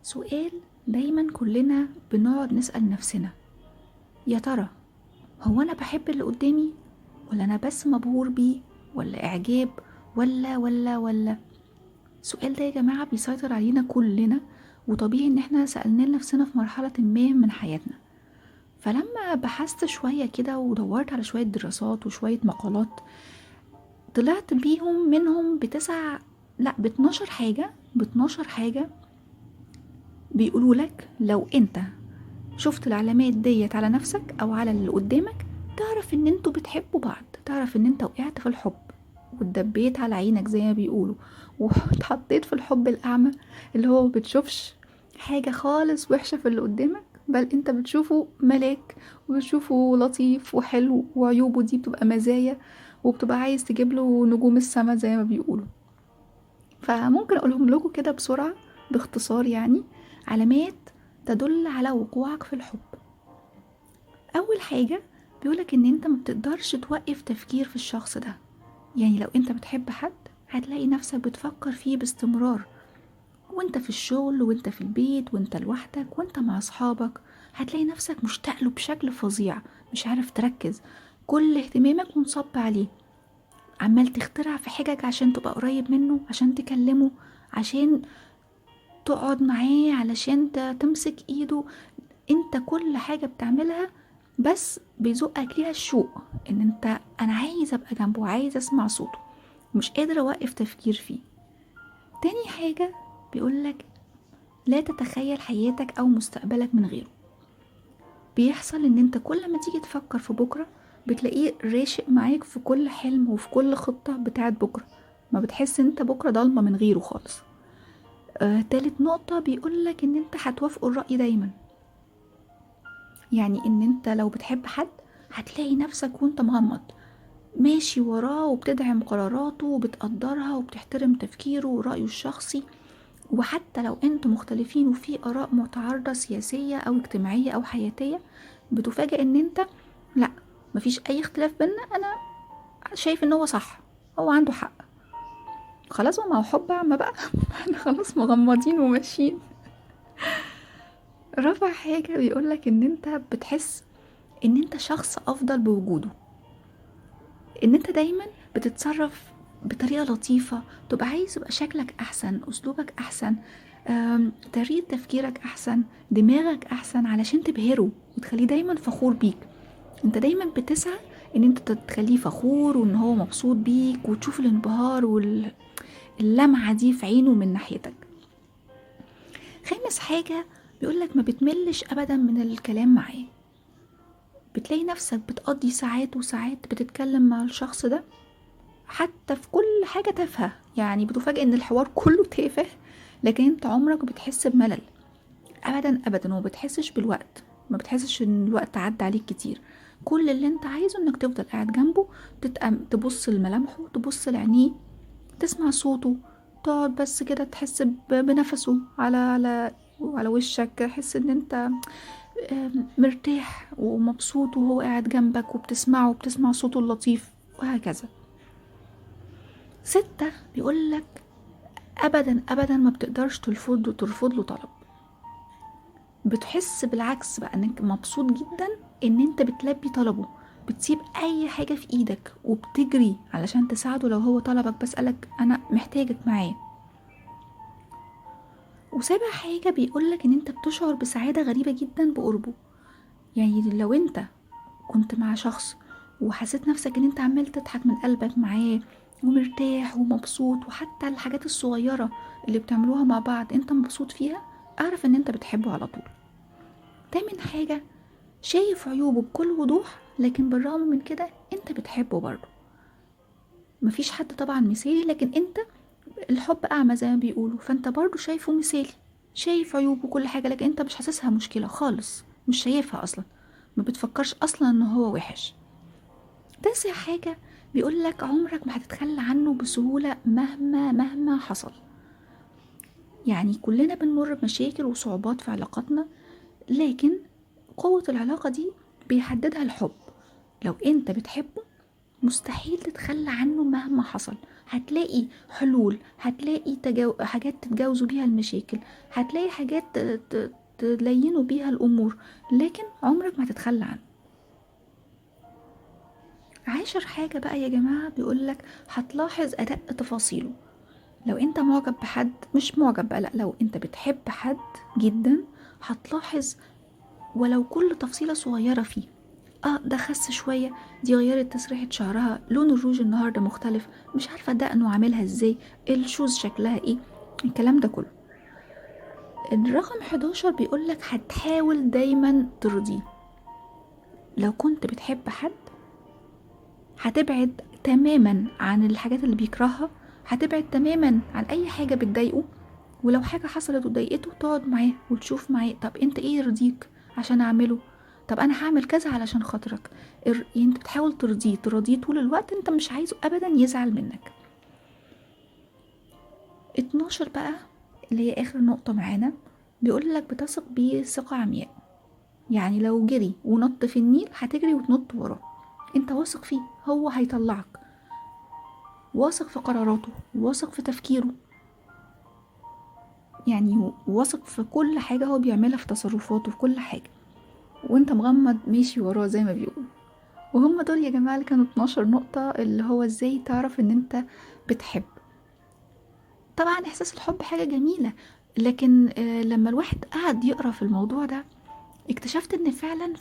سؤال دايما كلنا بنقعد نسأل نفسنا، يا ترى هو أنا بحب اللي قدامي ولا أنا بس مبهور بيه ولا إعجاب ولا ولا ولا؟ السؤال ده يا جماعة بيسيطر علينا كلنا، وطبيعي إن احنا سألناه لنفسنا في مرحلة ما من حياتنا. فلما بحثت شوية كده ودورت على شوية دراسات وشوية مقالات، طلعت بيهم منهم ب12 حاجة، ب12 حاجة بيقولوا لك لو انت شفت العلامات ديت على نفسك او على اللي قدامك تعرف ان انتوا بتحبوا بعض، تعرف ان انت وقعت في الحب واتدبيت على عينك زي ما بيقولوا، واتحطيت في الحب الاعمى اللي هو بتشوفش حاجة خالص وحشة في اللي قدامك، بل انت بتشوفه ملاك وبتشوفه لطيف وحلو، وعيوبه دي بتبقى مزايا وبتبقى عايز تجيب له نجوم السما زي ما بيقولوا. فممكن اقولهم لكم كده بسرعة باختصار، يعني علامات تدل على وقوعك في الحب. اول حاجة بيقولك ان انت ما بتقدرش توقف تفكير في الشخص ده، يعني لو انت بتحب حد هتلاقي نفسك بتفكر فيه باستمرار، وانت في الشغل وانت في البيت وانت لوحدك وانت مع اصحابك، هتلاقي نفسك مشتاق له بشكل فظيع، مش عارف تركز، كل اهتمامك منصب عليه، عمال تخترع في حجج عشان تبقى قريب منه، عشان تكلمه، عشان تقعد معاه، علشان تمسك ايده. انت كل حاجة بتعملها بس بيزقك ليها الشوق، ان انت انا عايز ابقى جنبه، عايز اسمع صوته، مش قادر اوقف تفكير فيه. تاني حاجة بيقولك لا تتخيل حياتك او مستقبلك من غيره. بيحصل ان انت كل ما تيجي تفكر في بكرة بتلاقيه راشق معاك في كل حلم وفي كل خطة بتاعت بكرة، ما بتحس انت بكرة ضلمة من غيره خالص. تالت نقطة بيقولك ان انت هتوافقه الرأي دايما، يعني ان انت لو بتحب حد هتلاقي نفسك وانت مغمض ماشي وراه وبتدعم قراراته وبتقدرها وبتحترم تفكيره ورأيه الشخصي، وحتى لو انتوا مختلفين وفي آراء متعارضة سياسية او اجتماعية او حياتية، بتفاجئ ان انت لا مفيش اي اختلاف بينا، انا شايف ان هو صح، هو عنده حق، خلاص ما هو حب عما بقى احنا خلاص مغمضين وماشيين. رابع حاجة بيقولك ان انت بتحس ان انت شخص افضل بوجوده، ان انت دايما بتتصرف بطريقة لطيفة، تبقى عايز يبقى شكلك احسن، اسلوبك احسن، طريقة تفكيرك احسن، دماغك احسن، علشان تبهره وتخليه دايما فخور بيك. انت دايما بتسعى ان انت تخليه فخور وان هو مبسوط بيك، وتشوف الانبهار واللمعة دي في عينه من ناحيتك. خامس حاجة بيقولك ما بتملش ابدا من الكلام معاه، بتلاقي نفسك بتقضي ساعات وساعات بتتكلم مع الشخص ده حتى في كل حاجة تافهة، يعني بتفاجئ ان الحوار كله تافه، لكن انت عمرك بتحس بملل ابدا ابدا، وما بتحسش بالوقت، ما بتحسش ان الوقت عدى عليك كتير. كل اللي انت عايزه انك تفضل قاعد جنبه، تبص لملامحه، تبص لعينيه، تسمع صوته، تقعد بس كده تحس بنفسه على على على وشك، تحس ان انت مرتاح ومبسوط وهو قاعد جنبك وبتسمعه وبتسمع صوته اللطيف وهكذا. 6 بيقولك ابدا ابدا ما بتقدرش ترفض له طلب، بتحس بالعكس بقى انك مبسوط جدا ان انت بتلبي طلبه، بتسيب اي حاجة في ايدك وبتجري علشان تساعده لو هو طلبك، بسألك انا محتاجك معاه. وسابع حاجة بيقولك ان انت بتشعر بسعادة غريبة جدا بقربه، يعني لو انت كنت مع شخص وحسيت نفسك ان انت عمال تضحك من قلبك معاه ومرتاح ومبسوط، وحتى الحاجات الصغيرة اللي بتعملوها مع بعض انت مبسوط فيها، اعرف ان انت بتحبه على طول. تامن حاجة شايف عيوبه بكل وضوح، لكن بالرغم من كده انت بتحبه برضه. مفيش حد طبعا مثالي، لكن انت الحب اعمى زي ما بيقولوا، فانت برضه شايفه مثالي، شايف عيوبه وكل حاجة، لكن انت مش حاسسها مشكلة خالص، مش شايفها اصلا، ما بتفكرش اصلا ان هو وحش. تاسع حاجة بيقولك عمرك ما هتتخلى عنه بسهولة مهما حصل. يعني كلنا بنمر بمشاكل وصعوبات في علاقاتنا، لكن قوة العلاقة دي بيحددها الحب. لو انت بتحبه مستحيل تتخلى عنه مهما حصل، هتلاقي حلول، هتلاقي حاجات تتجاوزوا بيها المشاكل، هتلاقي حاجات تلينوا بيها الأمور، لكن عمرك ما هتتخلى عنه. 10 حاجة بقى يا جماعة بيقولك هتلاحظ أدق تفاصيله. لو انت معجب بحد، مش معجب بقى، لا، لو انت بتحب حد جدا هتلاحظ ولو كل تفصيلة صغيرة فيه. ده خس شوية، دي غيرت تسريحة شعرها، لون الروج النهاردة مختلف، مش عارفة دقنه عاملها ازاي، الشوز شكلها ايه، الكلام ده كله. الرقم 11 بيقولك هتحاول دايما ترضيه. لو كنت بتحب حد هتبعد تماما عن الحاجات اللي بيكرهها، هتبعد تماما عن اي حاجة بتضايقه، ولو حاجة حصلت وضايقته تقعد معاه وتشوف معاه، طب انت ايه يرضيك عشان اعمله، طب انا هعمل كذا علشان خاطرك. انت بتحاول ترضيه طول الوقت، انت مش عايزه ابدا يزعل منك. 12 بقى اللي هي اخر نقطة معانا، بيقولك بتثق بيه ثقة عمياء. يعني لو جري ونط في النيل هتجري وتنط وراه، انت واثق فيه، هو هيطلعك، واثق في قراراته، واثق في تفكيره، يعني واثق في كل حاجة هو بيعملها، في تصرفاته، في كل حاجة، وانت مغمض ماشي وراه زي ما بيقولوا. وهم دول يا جماعة اللي كانوا 12 نقطة اللي هو ازاي تعرف ان انت بتحب. طبعا احساس الحب حاجة جميلة، لكن لما الواحد قعد يقرأ في الموضوع ده اكتشفت ان فعلا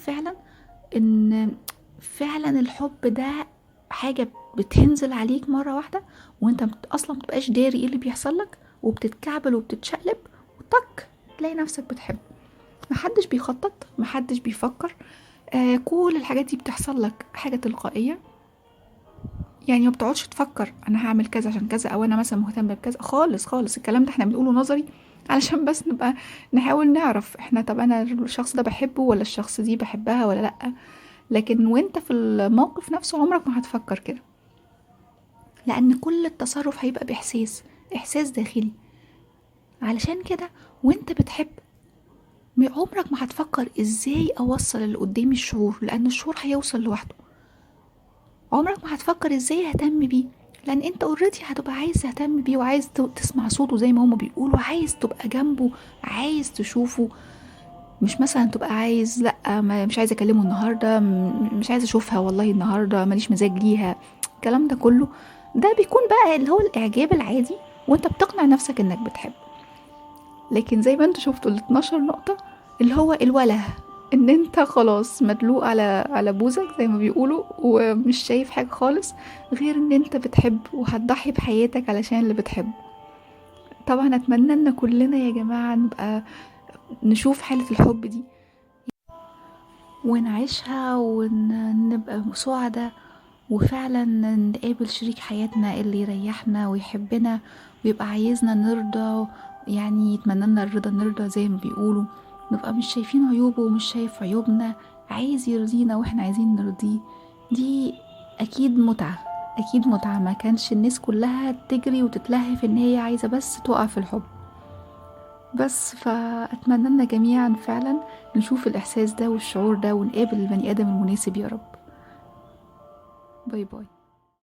ان فعلا الحب ده حاجة بتنزل عليك مرة واحدة، وانت اصلا متبقاش داري ايه اللي بيحصل لك، وبتتكعبل وبتتشقلب وطك تلاقي نفسك بتحب. محدش بيخطط، محدش بيفكر، كل الحاجات دي بتحصل لك حاجة تلقائية. يعني ما بتقعدش تفكر انا هعمل كذا عشان كذا، او انا مثلا مهتمة بكذا، خالص خالص. الكلام ده احنا بنقوله نظري علشان بس نبقى نحاول نعرف احنا طب انا الشخص ده بحبه ولا الشخص دي بحبها ولا لأ. لكن وانت في الموقف نفسه عمرك ما هتفكر كده، لان كل التصرف هيبقى باحساس، احساس داخلي. علشان كده وانت بتحب عمرك ما هتفكر ازاي اوصل اللي قدامي الشعور، لان الشعور هيوصل لوحده. عمرك ما هتفكر ازاي اهتم بيه، لان انت already هتبقى عايز تهتم بيه، وعايز تسمع صوته زي ما هما بيقولوا، عايز تبقى جنبه، عايز تشوفه. مش مثلا تبقى عايز لا مش عايز اكلمه النهارده، مش عايز اشوفها والله النهارده، ماليش مزاج ليها، الكلام ده كله ده بيكون بقى اللي هو الاعجاب العادي، وانت بتقنع نفسك انك بتحب. لكن زي ما انتوا شفتوا ال 12 نقطة اللي هو الوله، ان انت خلاص مدلوق على بوزك زي ما بيقولوا، ومش شايف حاجة خالص غير ان انت بتحب، وهتضحي بحياتك علشان اللي بتحبه. طبعا اتمنى ان كلنا يا جماعة نبقى نشوف حالة الحب دي ونعيشها، ونبقى سعداء، وفعلا نقابل شريك حياتنا اللي يريحنا ويحبنا ويبقى عايزنا نرضى، يعني يتمنى لنا الرضا نرضى زي ما بيقولوا، نبقى مش شايفين عيوبه ومش شايف عيوبنا، عايز يرضينا واحنا عايزين نرضيه. دي اكيد متعة، اكيد متعة ما كانش الناس كلها تجري وتتلهف ان هي عايزة بس تقع في الحب بس. فأتمنى لنا جميعا فعلا نشوف الإحساس ده والشعور ده، ونقابل البني آدم المناسب يا رب. bye bye.